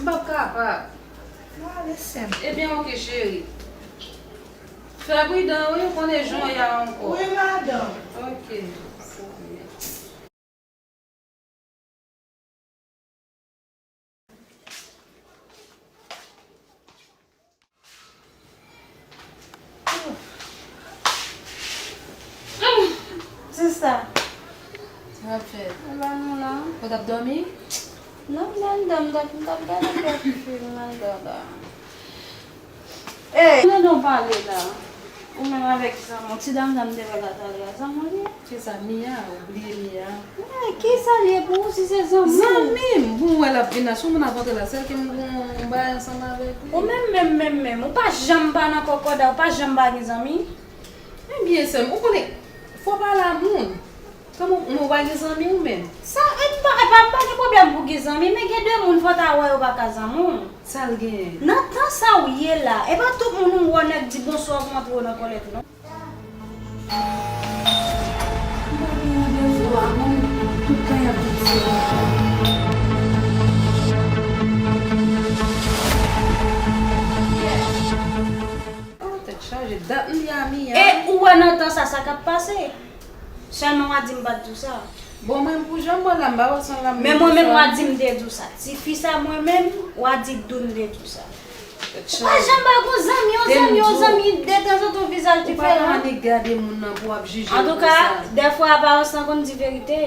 M p ap kapab. Malè, sè m. Ebyen, oke, cheri. Fè pridan wi, ou konnen jan w ye a ankò. Wi, madanm. Ok. Sista. Sa w ap fè? Mwen pa nou la. Ou t ap dòmi? Non, m t anndan, m t ap, m t ap gade kèk fim anndan la. Ey! Tande w pale la. Ou menm avèk zanmi w. Ti dam sa m te pale a talè a, zanmi w li ye? Kisa, Mia? Ou bliye Mia? Ey, kisa l ye pou ou si se zanmi w? Zanmi m! Bon, ou wè l ap vin la, si yon moun ap antre la, sèl ke m gon yon bagay ansanm avèk li. Ou menm, menm, menm, menm, ou pa janm pa nan kòkòday, ou pa janm pa gen zanmi? Ebyen, sè m, ou konnen, fò w pale a moun. Kòman, men w pa gen zanmi ou menm? Sa, e m pa, e pa, m pa gen pwoblèm pou gen zanmi, men gen de moun fò w ta wè yo pa ka zanmi w. Sa l genyen? Nan tan sa w ye la, e pa tout moun ou wè nèg di bonswa pou antre w nan kòlèt non. M pa gen randevou a moun, tout tan y ap di se Oh, tèt chaje, dat m di a Mia. E ou wè nan tan sa, sa k ap pase? Sèlman w a di m pa t di w sa. Bon, mwen, pou jan m wè la, m pa wè se yon lanmou. Men mwen menm, w a di m te di w sa. Tifi sa, mwen menm, w a di Doun te di w sa. Ou pa janm pa gon zanmi, yon zanmi, yon zanmi, detanzantan yon vizaj diferan. Ou pa annik gade moun nan pou w ap jije l konsa. Antouka, dèfwa aparans lan konn di verite.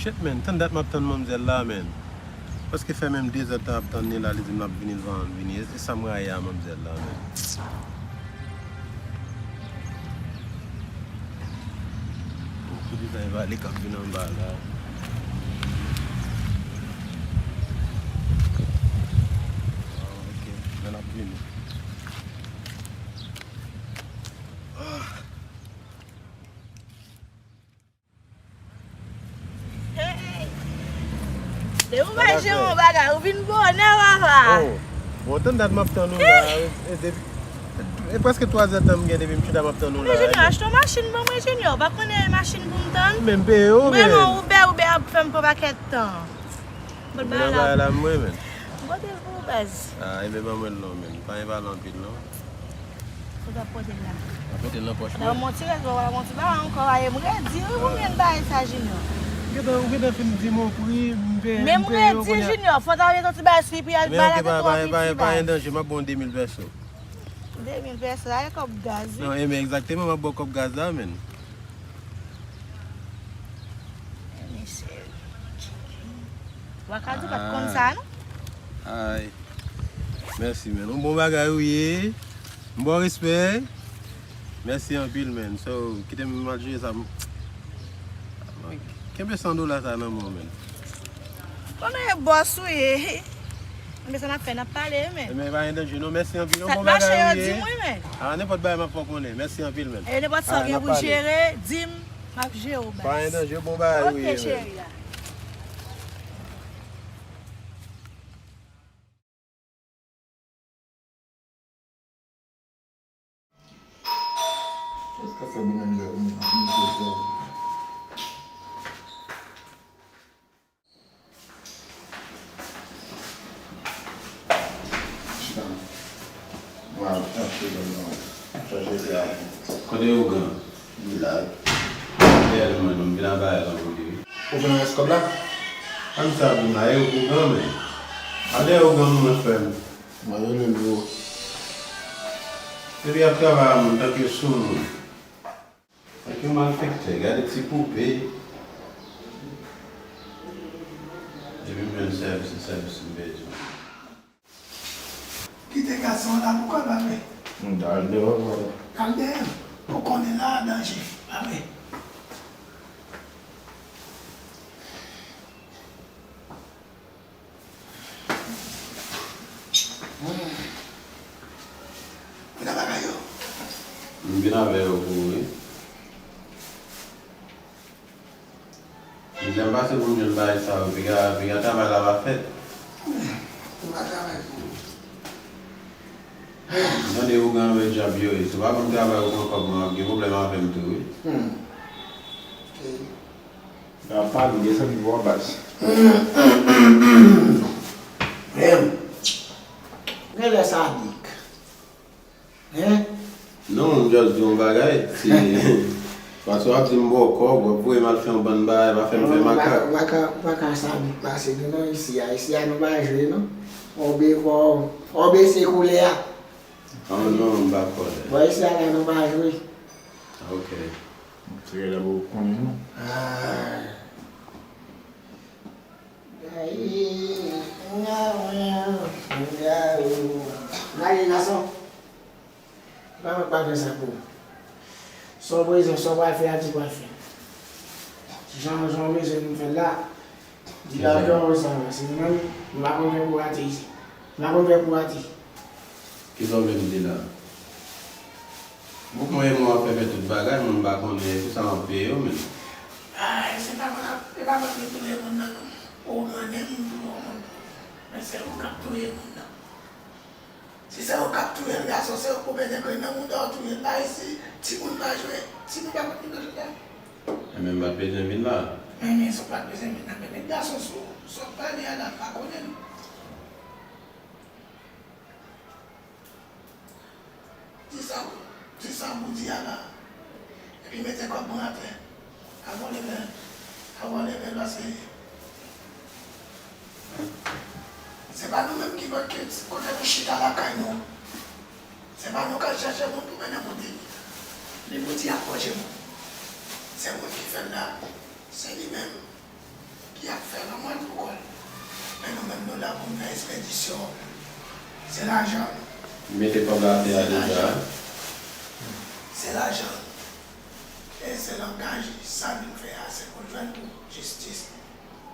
Shit, man, tann dat m ap tann manmzèl la, man. Prèske fè menm de zè tan ap tann li la, li di m l ap vini, l vann vini. E, e sa m rayi a manmzèl la, man. Pou di sa, e pa li k ap vin anba la. Ah, ok, men l ap vini. Ah. Hey! Depi w pa jere yon bagay, ou vin bonè, papa. Oh, bon, tann dat m ap tann ou la. E, e, depi, e prèske twa zè tan m gen depi m chita m ap tann ou la. Men Junior, achte yon machin ban mwen, Junior. Pa konnen machin pou m tann. Men m peye w, men. Vrèman, Uber, Uber ap fè m pran pakèt tan. Mwen bay la mwen, men. Mwen pote l pou ou, baz. Ah, e ben ban mwen l non, men. Pa gen pale anpil, non. Kote w ap pote l la? Mwen pote l nan pòch mwen. Nan yon ti rès, wè, yon ti bagay ankò, aye, m redi, wi, pou mwen bay sa, Junior. Ou gentan, ou gentan fin di m yon pri, m peye, men m peye w redi, kounye a. Junior, fò ta mete yon ti bagay sou li, pou y al bay la, pa, pa, pa, pa gen danje, m ap ba w de mil pèso. De mil pèso, aye kòb gaz, wi. Non, e men egzakteman, m ap ba w kòb gaz la, men. Mesye. Wakadou pa t konn sa, non? Ay. Mèsi, man. Yon bon bagay ou ye. M ba w respè. Mèsi anpil, man. So, kite m al jere sa. Kenbe san dola sa nan men w, man. Konnen e bòs ou ye. Enben sa n ap fè, n ap pale, wi, men. Enben, pa gen danje, non. Mèsi anpil. Yon bon bagay ou ye. Sa k mache yo di m, wi, men. A, nenpòt bagay m ap fè w konnen. Mèsi anpil, men. E nenpòt sa w gen pou jere, di m, m ap jere w, baz. Pa gen danje, bon bagay ou ye, men. Ok, cheri a. Èske se moun nan yo, moun nan yo? Chita. Mwen ap chache zòn nan. Chache te a. Kote ougan? Li la. Dèyè l mwen, non, m vin avè l anpil, wi. Ou pran rès kòb la? Ann sa pou m la, e ougan, men. A dèyè ougan mwen fè m. Mwen rele l pou ou. Epi y ap travay a moun tanke sou moun. Tanke malfektè, gade ti poupe. Depi m jwenn sèvis, se sèvis m bezwen. Kite gason an la pou kò l, pa vre? M t al deyò, papa. T al dèyè l? Ou konnen la a danje, pa vre? Vin avè yo. M vin avè yo pou ou, wi. Dezyèm pase pou m jwenn bagay sa yo, piga, piga travay la pa fèt. M pa travay pou ou. M tande ougan yo e djab yo ye. Si w pa konn travay ou pran kòb mwen, w ap gen pwoblèm avè m tou, wi. Hmm. Ok. N ap pale, desann pou w baz. Menm. Genlè sadik. Hein? Non, m just di yon bagay. Si, paske w ap di m ba w kòb, w ap voye m al fè yon bann bagay, pa fè m fè makak. Ou pa ka, ou pa ka sadik pase nou non isi a. Isi a nou pa jwe non. Fò w be, fò, fò w bese koulè a. Ah non, m pa kòlè. Bon, isi a la nou pa jwe. Ah, ok. Trè la pou konnen non. Ah. Gade gason. Pa, pa fè sa pou ou. Sa w bezwen, sa w pral fè a, di pral fè. Jan, jan w bezwen nou fè l la, di la jan w sa la, se mwen, m pa konn fè pou rate isi. M pa konn fè pou rate. Kisa w vle m di la? Ou konn mwen ap fè, fè tout bagay, mwen m pa konnen, e pou sa m ap peye w menm. Ay, se pa mwen k ap, se pa mwen ki touye moun nan non. Ou konnen m touye yon moun. Men se ou k ap touye moun nan. Si se ou k ap touye l, gason, se ou k pou pete grenn nan mouda w touye l la, isi, timoun pa jwe, timoun pa konn ki bezwen fè. Enben, m pa t bezwen vin la. Enben, si w pa t bezwen vin la, men met gason sou, sou w ap pale a la, m pa konnen l. Di sa, di sa pou di a la. Epi mete kòb mwen atè. Avan w leve, avan w leve l, paske se pa nou menm ki pot kote nou chita lakay nou. Se pa nou k al chèche moun pou mennen moun vini. Li pou di ap manje moun. Se moun ki fè l la. Se li menm. Ki ap fè lanmò l pou kò l. Men nou menm nou la pou n fè ekspedisyon. Se lajan. Li mete kòb la atè a deja. Se lajan. E se langaj li, sa li vin fè a, se pou l jwenn pou jistis.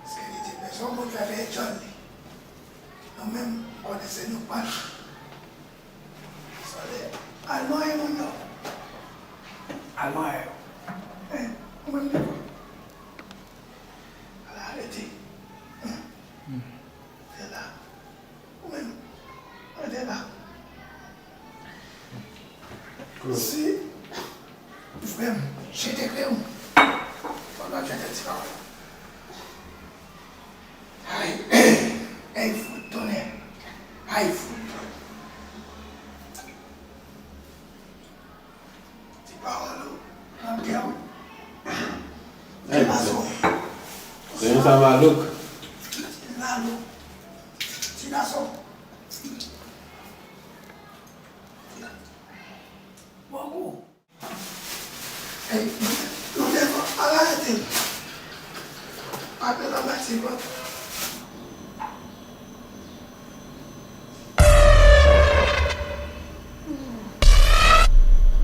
Paske li te bezwen moun fè peye djòl li. Nou menm, m konnen se nou k pral. Sòlè, al manyen moun yo. Al manyen yo. Eh, ou menm devan. Al arete. Rete la. Ou menm, rete la. Si ou frè m jete kle w, fò n ap jete ti pawòl. Ay, ay, fout tonnè. Ay, fout. Ti pawòl ou nan kè w. Ti gason. Renmen sa malouk. Ti malouk. Ti gason. Bon kou. Ey, nou devan, al arete l. Apre l anba ti vant.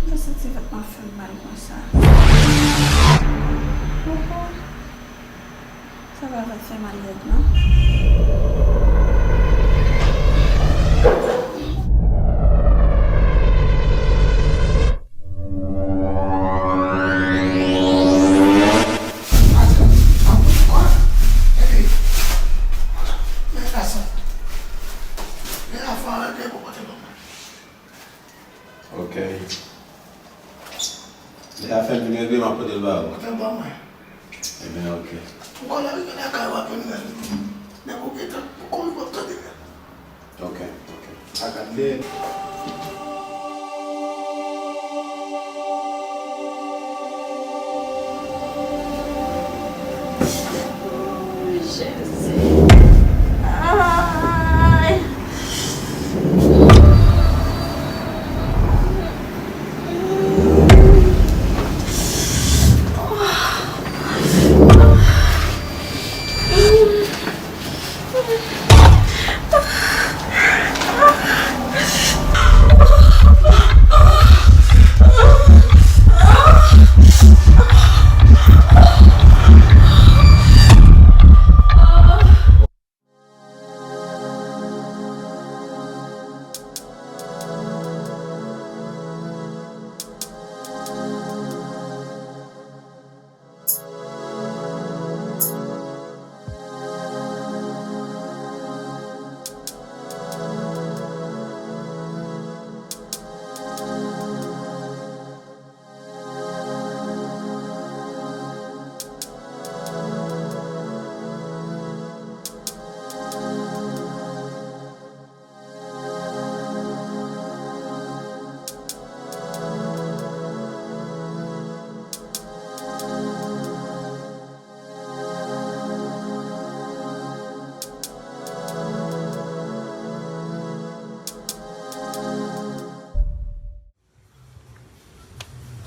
Mwen santi vant mwen fè m mal konsa. Papa, sa pa vant fè mal rèd non. Ok. Lè a fè m vin regle, m ap pote l ba ou. Pote l ba mwen. Ebyen, ok. Ou konn lè w rive lakay ou ap jwenn rèl. Depi w gentan, ou konn w ap tande rèl. Ok, ok. A gade. Jezi. Ay.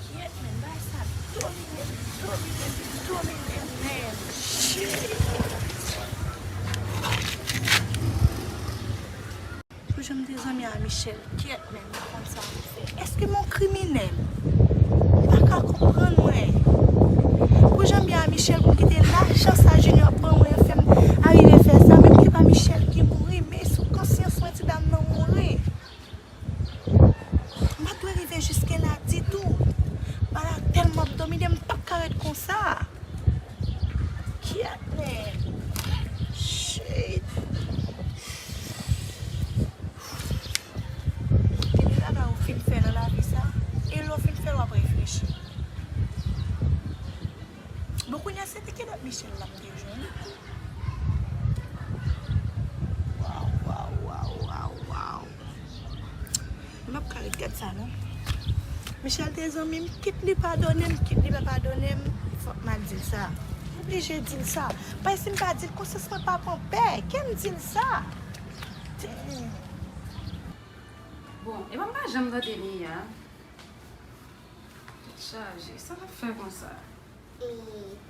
Kiyèt, men, bagay sa domine m, domine m, domine m, men. Shit. Pou jan m te zanmi a Michel, kiyèt, men, m pa konn sa pou m fè. Èske m yon kriminèl? M pa ka konprann, mwen. Pou jan m ye a Michel, pou m kite lajan sa Junior pran mwen, fè m arive fè sa, menm ke pa Michel ki mouri, men sou konsyans mwen, ti dam nan mouri. M pa t dwe rive jiske la ditou. Bagay la tèlman ap domine m, m p ap ka ret konsa. Kiyèt, men. Shit. Gen de bagay ou fin fè nan lavi sa, e lè w fin fè l, w ap reflechi. Bon, kounye a, se te kilòt Michel la m te jwenn. Waw, waw, waw, waw, waw. M p ap ka ret gad sa, non. Michel te zanmi m, kit li padone m, kit li pa padone m, fòk m al di l sa. M oblije di l sa. Paske si m pa di l, konsyans mwen p ap anpè. Kè m di l sa. Damn. Bon, e pa m pa janm tande Mia. Tèt chaje, sa l ap fè konsa? E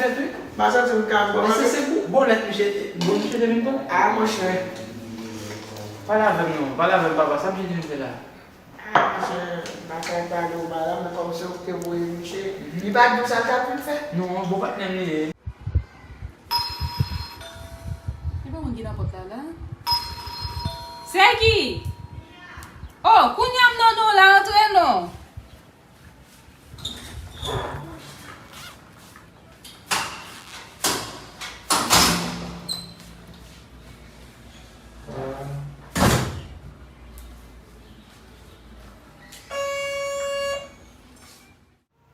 bifèt, wi. M pa santi m ka bwè. Èske se pou bòlèt misye, bon, misye te vin bwè? Ah, monchè. Pale avè m non, pale avè m, papa, sa misye te vin fè la? Ah, monchè, m pa ka pale w mal la, men kòmsi ou te voye misye. Li pa t di w sa l t ap vin fè? Non, bon patnè m li ye. E pa moun ki nan pòt la, la? Se ki? Oh, kounye a m nan non la, antre non.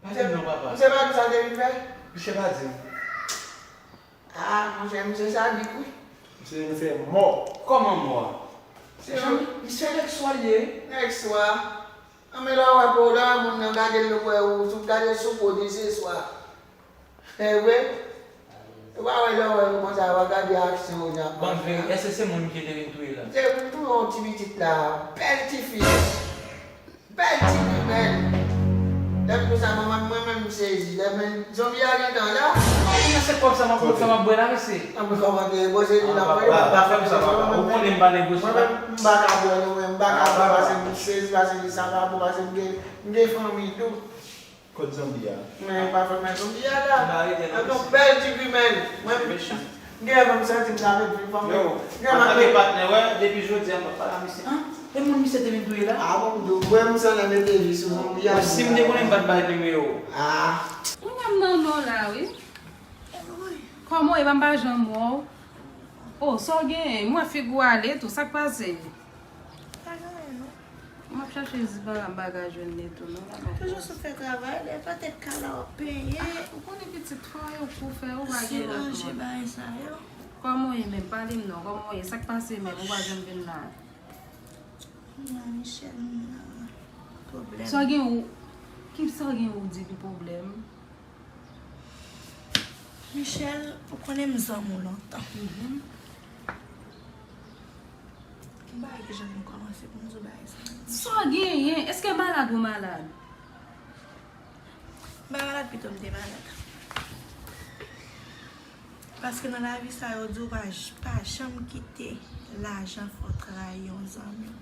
Pa di m non, papa. Misye pa di sa l te vin fè? Misye pa di m. Ah, monchè, misye sadik, wi. Misye vin fè mò. Kòman mò a? Se yon... Misye nèg swa l ye. Nèg swa. An, men lè w wè po, lè w wè moun nan gade l, l wè ou, sou gade sou po, di se swa. E vre? Ou pa wè lè w wè yo konsa, w ap gade aksyon yo jan ap pase a. Bon, vre, èske se moun ki te vin touye la? Se vin touye yon ti pitit la, bèl ti fi. Bèl ti grimèl. Lè m di w sa, mwen, mwen, mwen menm m sezi. Lè mwen, zonbi a gentan la. Kòman se kòb sa m ap, sa m ap bwè la, mesye? An, mwen kòmante, bon, se li l ap pran. Pa, pa fè m sa, papa. Ou konnen m pa negosye. Mwen menm, m pa ka bwè, non, men m pa ka bwè, papa, paske m sezi, paske sa pa bon, paske m gen, m gen fanmi tou. Kot zonbi a? Men pa fè m met zonbi a la. M pa rete nan... Yon bèl ti grimèl. Mwen, m gen lè m santi m ta met vi fanmi. Yo, antanke patnè, wè, depi jodi a, m ap pale a misye. An? E moun misye te vin touye la? Ah, bon, m di w, mwen, m santi mete vi sou zonbi a. Bon, si m te konnen, m pa t bay nimewo w. Ah. Kounye a m nan non la, wi. Kòman w ye, m pa janm wè w? Oh, sa w genyen? M wè figi w ale tou, sa k pase? Pa gen anyen, non. M ap chache Zibara, m pa ka jwenn li tou, non, la. Toujou sou fè travay, lè pa tèt kala w ap penyen. Ah, ou konnen pitit, fò yo kou fè, ou pa gen lòt moun. Se ranje bagay sa yo. Kòman w ye menm? Pale m non, kòman w ye? Sa k pase menm? Ou pa janm vin la. Non, Michel, m nan pwoblèm. Sa w gen ou, ki sa w gen ou di ki pwoblèm? Michel, ou konnen m zanmi w lontan. Mhm. Gon bagay ki janm kòmanse pou m di w bagay sa. Sa w genyen? Èske malad ou malad? M pa malad, pito m te malad. Paske nan lavi sa, yo di w pa j-, pa janm kite lajan fè w trayi yon zanmi.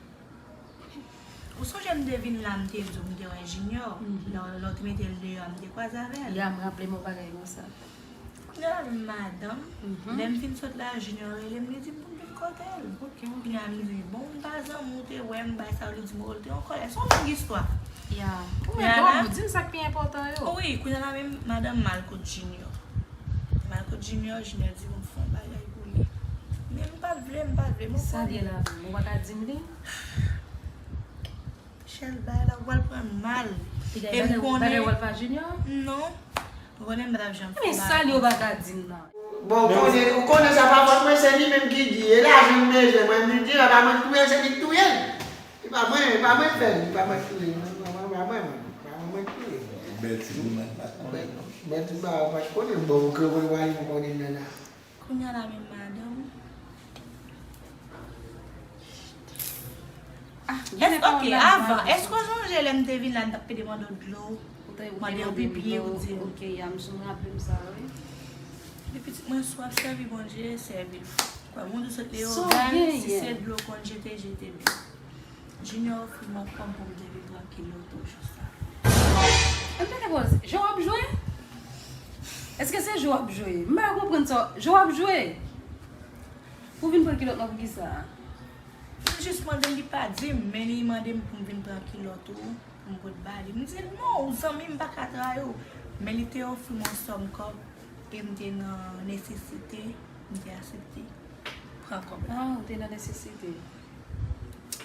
Ou sonje m te vin la, m te di w m te wè Junior. Mhm. Lè, lè w te mete l deyò a, m te kwaze avè l. Ya, m raple m yon bagay konsa. Kounye a la, menm madanm, mhm, lè m fin sot la, Junior rele m, li di m pou m vin kote l. Ok, ok. Kounye a, m di, bon, m pa zanmi w te wè m, bay sa yo, li di m, oh, l te an kòlè. Se yon long istwa. Ya. Ou mèt wòm ou, di m sa k pi enpòtan yo. Wi, kounye a la, menm madanm m al kot Junior. M al kot Junior, Junior di m fè yon bagay pou li. Men m pa t vle, m pa t vle. Sa l ye la menm, ou pa ka di m li? Michel, bagay la pral pran mal. E m konnen bagay w al pa Junior? Non. Ou konnen m pa t ap janm fè bagay. Men sa l ye ou pa ka di m nan? Bon, ou konnen, ou konnen sa pa fòt mwen, se li menm ki di. E lajan m bezwen, mwen m di, e pa mwen k touye l, se li k touye l. E pa mwen, e pa mwen k fè l, e pa mwen k touye l, non, non, non, e pa mwen, mwen, e pa mwen, mwen k touye l. Bèl ti grimèl, m pa t konnen non. Bèl ti bagay, m pa t konnen, bon, ou konnen, ou konnen nan la. Kounye a la menm madanm. Ah, èske, ok, avan, èske w sonje lè m te vin la, m t ap pede mande w dlo, mande w pipi, ou di m. Ok, ya, m sou raple m sa, wi. Li pitit mwen, si w ap sèvi Bondye, sèvi l. Kwè m, ou di w sot Leyogàn, si se dlo w konn jete, jete byen. Junior ofri m yon kòb pou m te vin pran kilòt ou jou sa. M te gen poze. Jwe w ap jwe? Èske se jwe w ap jwe? M pa konprann sa. Jwe w ap jwe? Pou vin pran kilòt mwen pou kisa? M jis mande l, li pa di m, men li mande m pou m vin pran kilòt ou, pou m pot ba li. M di l, non, ou zanmi m, m pa ka trayi w. Men li te ofri m yon sòm kòb, e m te nan nesesite, m te aksepte. Pran kòb la. Ah, ou te nan nesesite.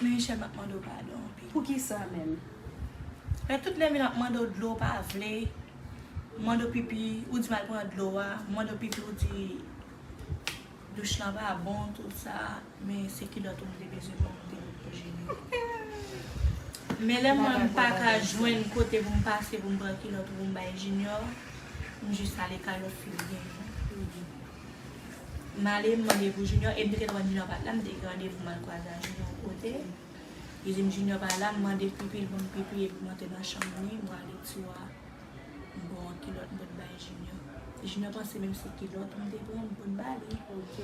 Men Michel, m ap mande w padon anpil. Poukisa menm? Men tout lè m vin ap mande w dlo, w pa vle. M mande w pipi, ou di m al pran dlo a. M mande w pipi, ou di douch lan pa bon, tout sa. Men se kilòt ou m te bezwen ban w, m te pot pou Junior. Men lè m wè m pa ka jwenn kote pou m pase pou m pran kilòt ou pou m bay Junior, m jis ale kay lòt fi m genyen. M ale, m mande pou Junior, e m te gentan wè Junior pa t la, m te gen randevou m al kwaze ak Junior yon kote. Li di m Junior pa la, m mande pipi, l ban m pipi, epi m antre nan chanm li, m rale tiwa, m pran yon kilòt, m pot bay Junior. Junior panse menm se kilòt m te pran, m pot ba li. Ok.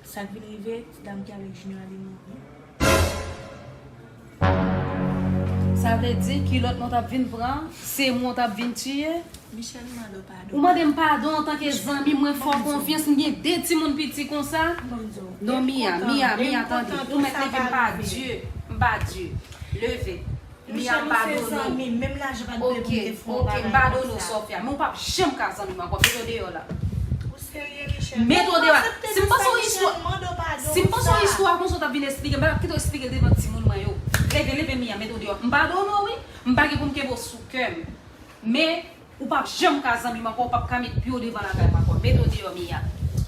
Sa k vin rive, ti dam ki avèk Junior a vin mouri. Sa vle di, kilòt mwen t ap vin pran, se mwen w t ap vin tiye? Michel, m mande w padon. Ou mande m padon antanke zanmi, mwen fè w konfyans, m gen de timoun piti konsa. Non, Mia, Mia, Mia, tande. Ou mèt leve, m pa Dye, m pa Dye. Leve. Mia, m padone w. Ok, ok, m padone w, Sofia. Men w p ap janm ka zanmi m ankò. Mete w deyò la. Mete w deyò la. Si m panse yon istwa, si m panse yon istwa konsa w t ap vin eksplike, m pa t ap kite w eksplike l devan timoun mwen yo. Leve, leve, Mia, mete w deyò. M padone w, wi. M pa gen pou m kenbe w sou kè m. Men, ou p ap janm ka zanmi m ankò, ou p ap ka met pye w devan lakay m ankò. Mete w deyò, Mia.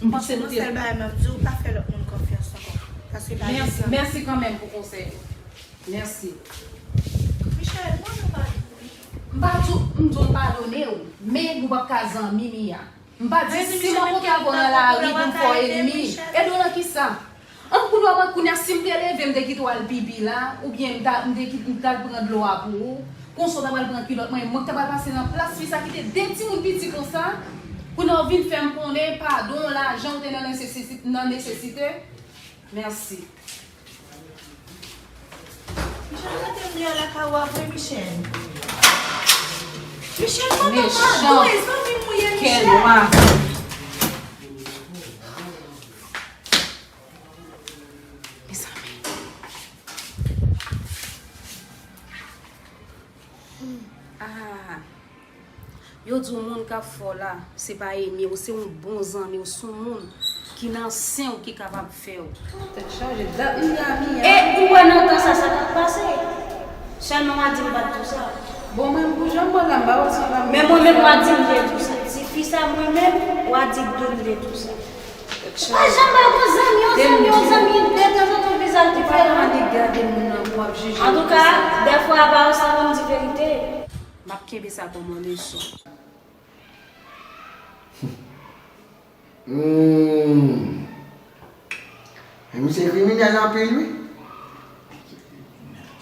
M panse nou te. Yon sèl bagay m ap di w, pa fè lòt moun konfyans ankò. Paske bagay sa. Mèsi, mèsi kanmenm pou konsèy ou. Mèsi. Michel, mande w padon. M pa di w, m di w m padone w, men nou p ap ka zanmi, Mia. M pa di si m rankontre avè w nan lari pou m fè w ènmi. Ènmi nan kisa? An, kounye a, kounye a, si m te leve, m te kite w al pipi la, oubyen m ta, m te kit-, m t al pran dlo a pou ou, konsa w ta pral pran kilòt mwen, mwen k ta pral pase nan plas fi sa ki te de timoun piti konsa, kounye a w vin fè m konnen, padon, lajan w te nan nesesite, nan nesesite. Mèsi. Michel, mete m deyò lakay ou a vre, Michel. Michel, mande padon, e zanmi m ou ye, Michel. Mezanmi. Ah. Yo di w moun k ap fè w la, se pa ènmi w, se yon bon zanmi w, se yon moun ki nan sen w ki kapab fè w. Tèt chaje, dat m di a Mia. E ou wè nan tan sa, sa t ap pase. Sèlman w a di m pa t di w sa. Bon, mwen, m pou jan m wè la, m pa wè sa la. Men mwen menm, w a di m te di w sa. Tifi sa, mwen menm, w a di m tou m te di w sa. Ou pa janm pa gon zanmi, yon zanmi, yon zanmi, detanzantan vizaj diferan. Ou pa ka annik gade moun nan pou w ap jije. Antouka, dèfwa, pawòl sa ban m di verite. M ap kenbe sa kòm yon leson. Hmm. Men misye kriminèl anpil, wi.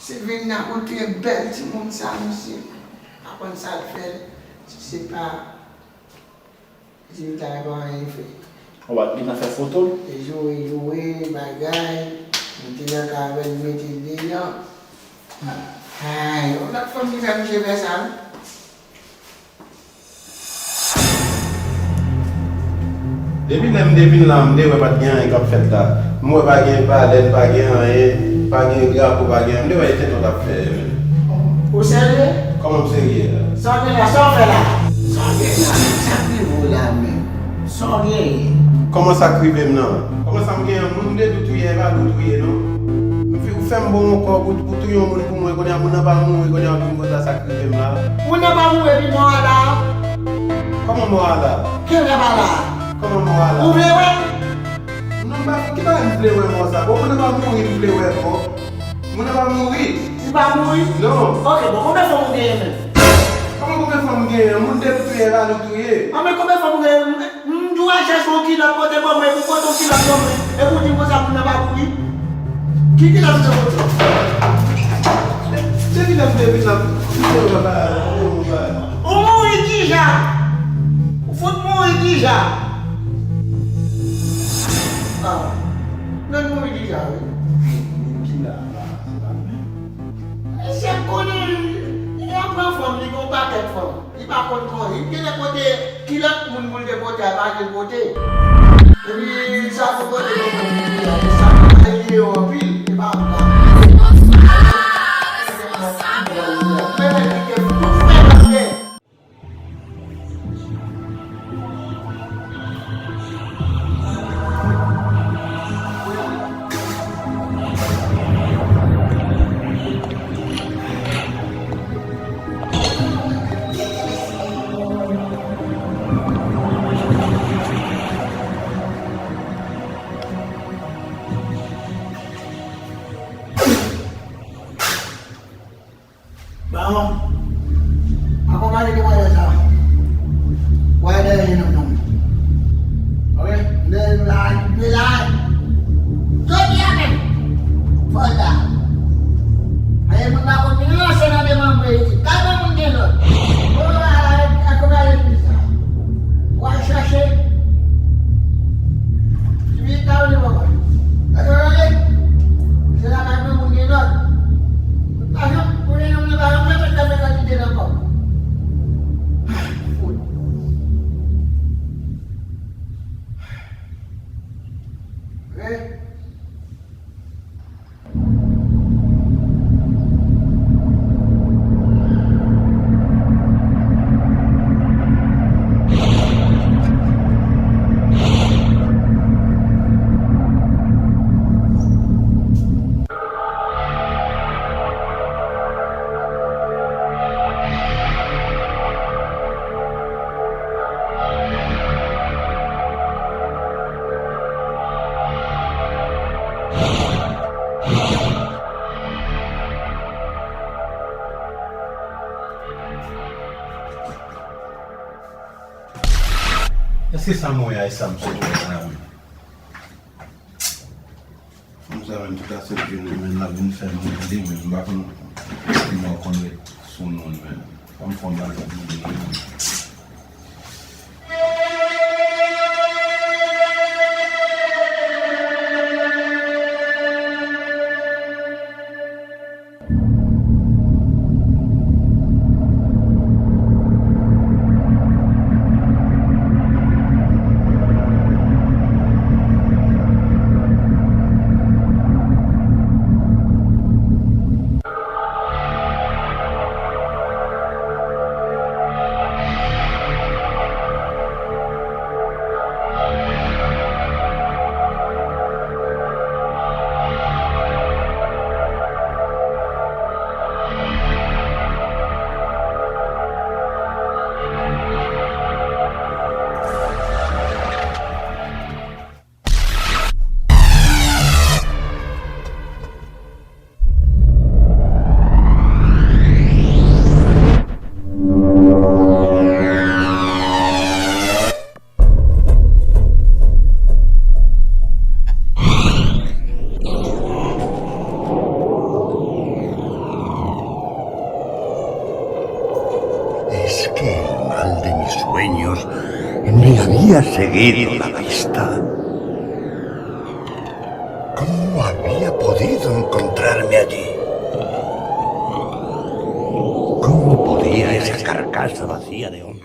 Se vin nan kote bèl timoun sa, misye. Pa konn sa l fè l. Si se pa Di m ta pa anyen fè. Ou pa t gentan fè foto l? Joure, joure, bagay. M te nan kay avè l, mete l deyò. Ay, yon lòt fanm ki fè misye fè sa, wi. Depi lè m te vin la, m te wè pa t gen anyen k ap fèt la. M wè pa gen balèn, pa gen anyen, pa gen drapo, pa gen anyen. M te wè e tenten w t ap fè, menm. Ou serye? Kòman m serye la? Sa w gen la, sa w fè la? Sa w gen la, sa k rive w la menm? Sa w genyen? Kòman sa k rive m nan? Kòman sa m genyen? Moun m te di w touye, e pa li w touye non. M fi, ou fè m bon yon kòb, ou, ou touye yon moun pou mwen, kounye a moun nan pa mouri, kounye a w vin konn sa, sa k rive m la. Moun nan pa mouri epi mò a la? Kòman mò a la? Kilè pa la? Kòman mò a la? Ou vle wè? Non, m pa, ki bagay m vle wè mò sa? Bon, moun nan pa mouri, m vle wè mò. Moun nan pa mouri. Li pa mouri? Non. Ok, bon, konbyen fanm ou genyen menm? Kòman konbyen fanm m genyen? Moun te touye, e pa li w touye. An, men konbyen fanm ou genyen? M, m di w al chèche yon kilòt pote ban mwen, epi w pote yon kilòt ban mwen, epi w di m konsa moun nan pa mouri? Ki kilòt ou te pote? Se kilè m te vin la, m te wè bagay la, m te wè bagay la. Ou mouri deja! Ou fout mouri deja! Ah, nan mouri deja, wi. Moun ki la, la, se pa mwen. Mesye konnen, li ap pran fanm, li gon pakèt fanm. Li pa konn kòrèk. Li genlè pote kilòt moun pou l te pote, a pa li l pote. Epi sa pou pote pou moun ki la, sa pou li yo anpil, li pa konn. Men li te fout fè bagay. Mwen la, jodi a menm, fò l la. Aye, moun pa konn vin ranse nan demanbre isit. Gade yon moun gen lòt. O, a, a, a, kòman legliz sa? W al chache. Jimmy, ta ou li, papa? Gade, gade. Se la, gade yon moun gen lòt. Pa janm, pou yon moun pa janm fè fèt nan kantite nan kò. Fout. Èske sa mwen wè a, e sa m sot wè a la menm? Fanm sa menm, tout a sot vin, men l ap vin fè m mande, men m pa konn si mò konn ret sou non li menm. Fanm fè yon bagay pou li menm. Es que el mal de mis sueños me había seguido la pista. ¿Cómo había podido encontrarme allí? ¿Cómo podía esa carcasa vacía de hombre?